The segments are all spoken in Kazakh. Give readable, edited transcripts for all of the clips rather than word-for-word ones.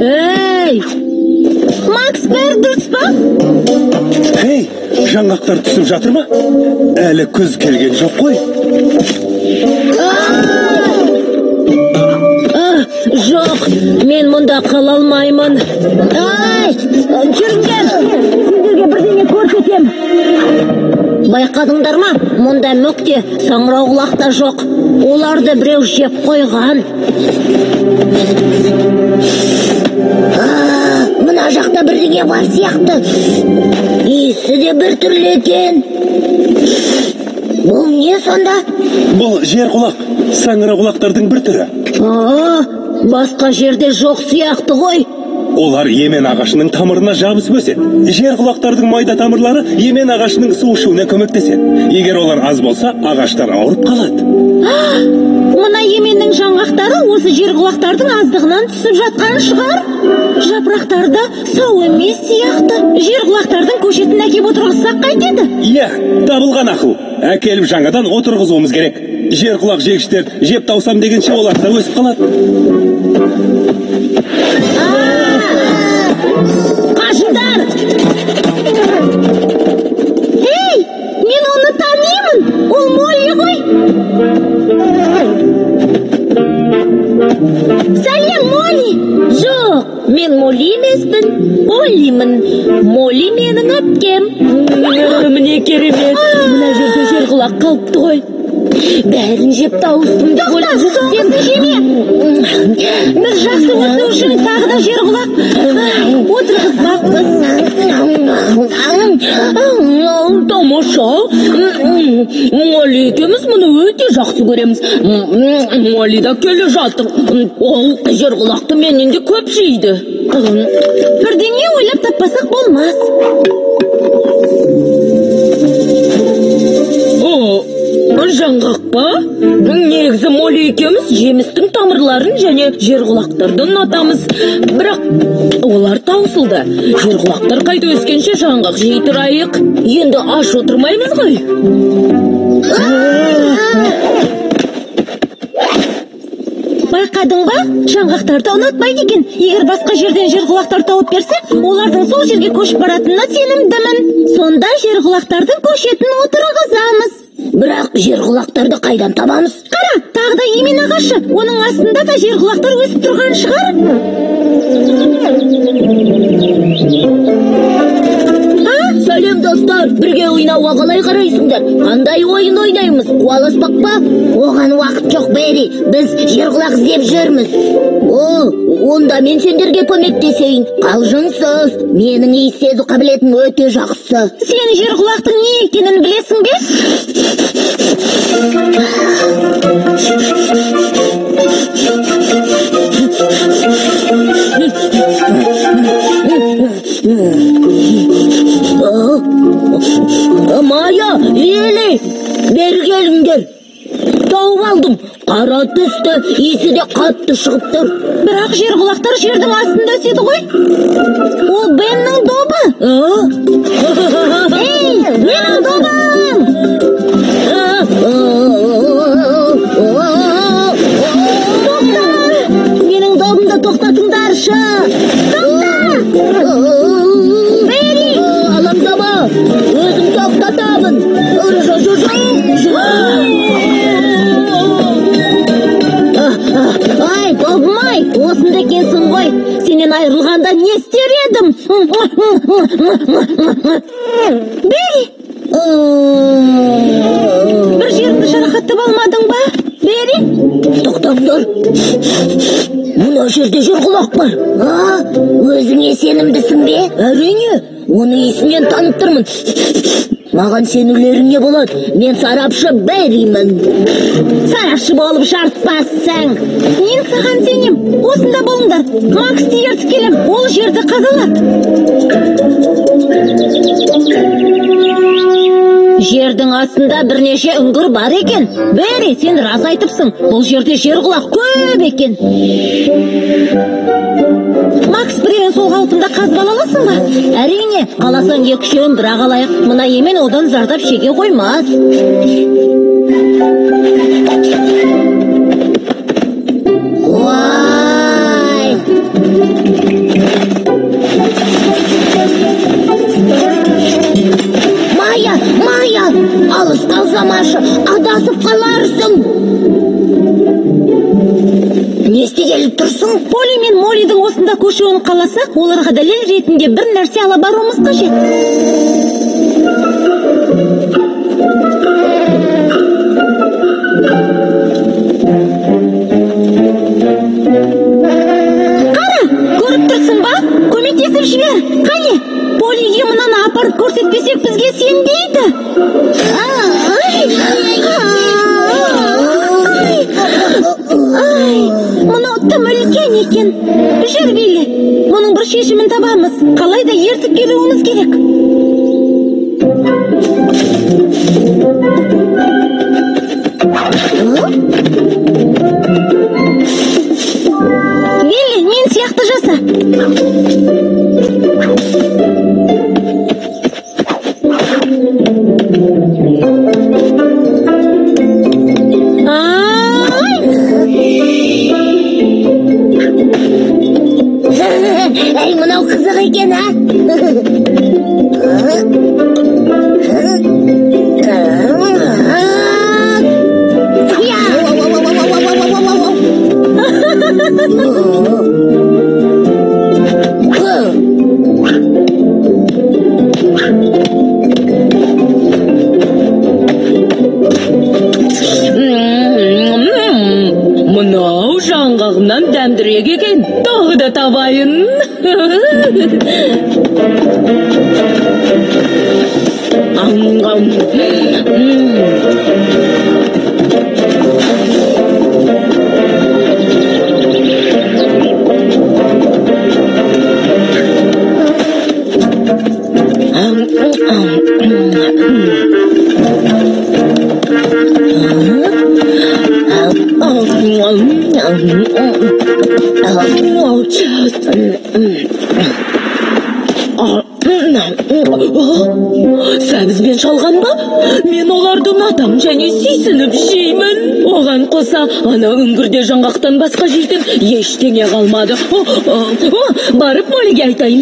Ей! Макс, бәрі дұрыс па? Ей, жаңғақтар түсіп жатыр ма? Әлі күз келген жоқ қой. Жоқ, мен мұнда қала алмаймын. Ай, жүріңдер, сендерге бірдеңе көрсетем. Байқадыңдар ма? Мұнда мүк те, саңырауқұлақ та жоқ. Оларды біреу жеп қойған. Мына жақта бірдеңе бар сияқты. Иісі де бір түрлі екен. Бұл не сонда? Бұл жерқұлақ, саңырауқұлақтардың бір түрі. Басқа жерде жоқ сияқты ғой. Олар емен ағашының тамырына жабысып өседі. Жерқұлақтардың майда тамырлары емен ағашының су ішуіне көмектеседі. Егер олар аз болса, ағаштар ауырып қалады. Мына еменнің жаңғақтары осы жерқұлақтардың аздығынан түсіп жатқан шығар. Жапырақтары да сау емес сияқты. Жерқұлақтардың көшетін әкеп отырғызсақ қайтеді? Иә, табылған ақыл. Әкеліп жаңадан отырғызуымыз керек. Жерқұлақ жегіштер жеп таусам дегенше олар да өсіп қалады. Қашыңдар! Ей, мен оны танимын! Ол Молли ғой! Сәлем, Молли! Жоқ, мен Молли емеспін, Оллимін. Молли менің әпкем. Міне керемет, мына жерде жерқұлақ қалыпты ғой. Бәрін жеп тауыстым деп ойлап жүрсем. Жеме! Біз жақсы өсу үшін тағы да жерқұлақ отырғызбақпыз. Тамаша! Молли екеуміз мұны өте жақсы көреміз. Молли да келе жатыр. Ол жерқұлақты менен де көп жейді. Бірдеңе ойлап таппасақ болмас. Жаңғақ па? Негізі Молли екеуміз жемістің тамырларын және жерқұлақтарды ұнатамыз. Бірақ олар таусылды. Жерқұлақтар қайта өскенше жаңғақ жей тұрайық. Енді аш отырмаймыз ғой. Байқадың ба? Жаңғақтарды ұнатпайды екен. Егер басқа жерден жерқұлақтар тауып берсе, олардың сол жерге көшіп баратынына сенімдімін. Сонда жерқұлақтардың көшетін отырғызамыз. Бірақ жерқұлақтарды қайдан табамыз? Қара, тағы да емен ағашы. Оның астында да жерқұлақтар өсіп тұрған шығар. Сәлем, достар, бірге ойнауға қалай қарайсыңдар? Қандай ойын ойнаймыз? Қуаласпақ па? Оған уақыт жоқ, Берри. Біз жерқұлақ іздеп жүрміз. О, онда мен сендерге көмектесейін. Қалжыңсыз, менің иіс сезу қабілетім өте жақсы. Сен жерқұлақтың не екенін білесің бе? Майя, Лили, бері келіңдер. Тауып алдым. Қара түсті, иісі де қатты шығып тұр. Бірақ жерқұлақтар жердің астында өседі ғой. Ол Беннің добы. Ей, менің добым! Тоқта! Менің добымды тоқтатыңдаршы! Тоқта! Берри! Алаңдама, өзім тоқтатамын. Ай, добым-ай, осында екенсің ғой. Сенен айырылғанда не істер едім? Берри! Бір жеріңді жарақаттап алмадың ба? Берри? Тоқтаңдар. Мына жерде жерқұлақ бар. Өзіңе сенімдісің бе? Әрине, оның иісінен танып тұрмын. Маған сенулеріңе болады. Мен сарапшы Берримін. Сарапшы болып жарытпассың. Мен саған сенем. Осында болыңдар. Максты ертіп келем. Ол жерді қазалады. Жердің астында бірнеше үңгір бар екен. Берри, сен рас айтыпсың. Бұл жерде жерқұлақ көп екен. Макс, біреуін сол қалпында қазып ала аласың ба? Әрине, қаласаң екі-үшеуін бірақ алайық. Мына емен одан зардап шеге қоймас. Ой! Майя, Майя, алысқа ұзамашы, адасып қаларсың. Не істегелі тұрсың? Поли мен Моллидің осында көшуін қаласақ, оларға дәлел ретінде бір нәрсе ала баруымыз қажет. Қара, көріп тұрсың ба? Көмектесіп жібер. Қане, Полиге мынаны апарып көрсетпесек бізге сенбейді. Ай, мынау тым үлкен екен. Жүр, Билли, мұның бір шешімін табамыз. Қалай да ертіп келуіміз керек. Билли, мен сияқты жаса. Ай! Әй, мынау қызық екен, а? Мынау жаңғағымнан дәмдірек екен. Тағы да табайын. Сәбіз бен шалған ба? Мен оларды ұнатамын және сүйсініп жеймін. Оған қоса, ана үңгірде жаңғақтан басқа жейтін ештеңе қалмады. Барып Моллиге айтайын.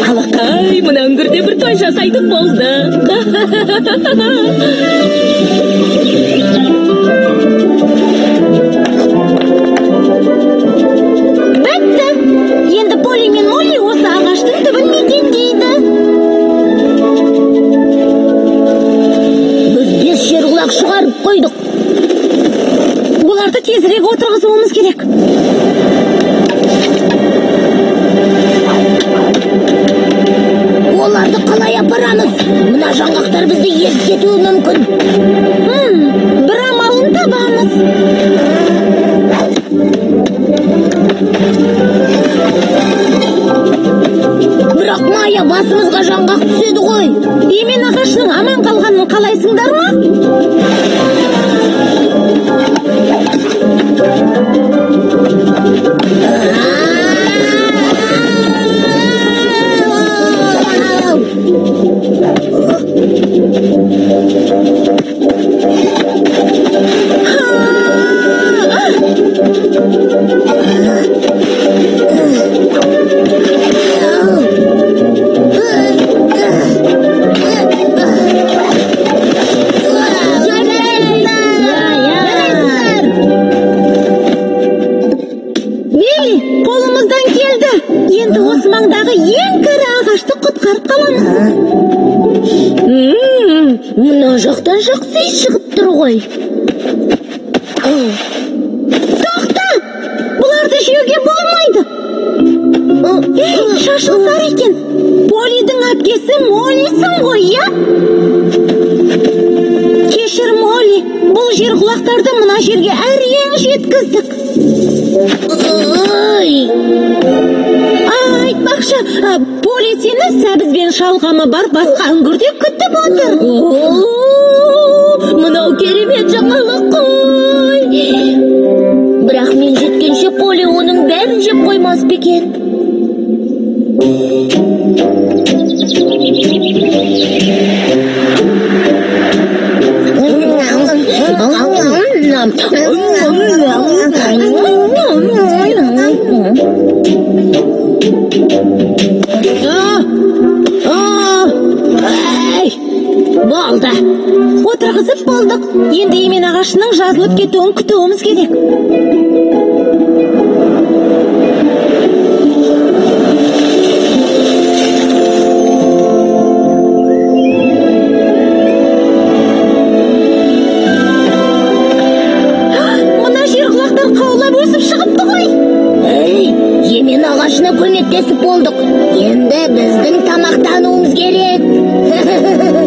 Алақай, мына үңгірде бір той жасайтын болды. Бітті. Енді Поли мен Молли осы ағаштың түбін мекендейді. Біз 5 жерқұлақ шығарып қойдық. Оларды тезірек отырғызуымыз керек. Оларды қалай апарамыз? Мына жаңғақтар бізді езіп кетуі мүмкін. Бір амалын табамыз. Бірақ Майя, басымызға жаңғақ түседі ғой. Емен ағашының аман қалғанын қалайсыңдар ма? Билли, қолымыздан келді. Енді осы маңдағы ең кәрі ағашты құтқарып қаламыз. Мына жақтан жақсы иіс шығып тұр ғой. Тоқта! Бұларды жеуге болмайды. Ей, шашың сары екен. Полидің әпкесі Моллисің ғой, иә? Кешір, Молли, бұл жерқұлақтарды мына жерге әрең жеткіздік. Ой! Айтпақшы, Поли сені сәбіз бен шалғамы бар басқа үңгірде күтіп отыр. Мынау керемет жаңалық қой. Бірақ мен жеткенше Поли оның бәрін жеп қоймас па екен? Болды. Отырғызып болдық. Енді емен ағашының жазылып кетуін күтуіміз керек. Мына жерқұлақтар қаулап өсіп шығыпты ғой. Ей, емен ағашына көмектесіп болдық. Енді біздің тамақтануымыз керек.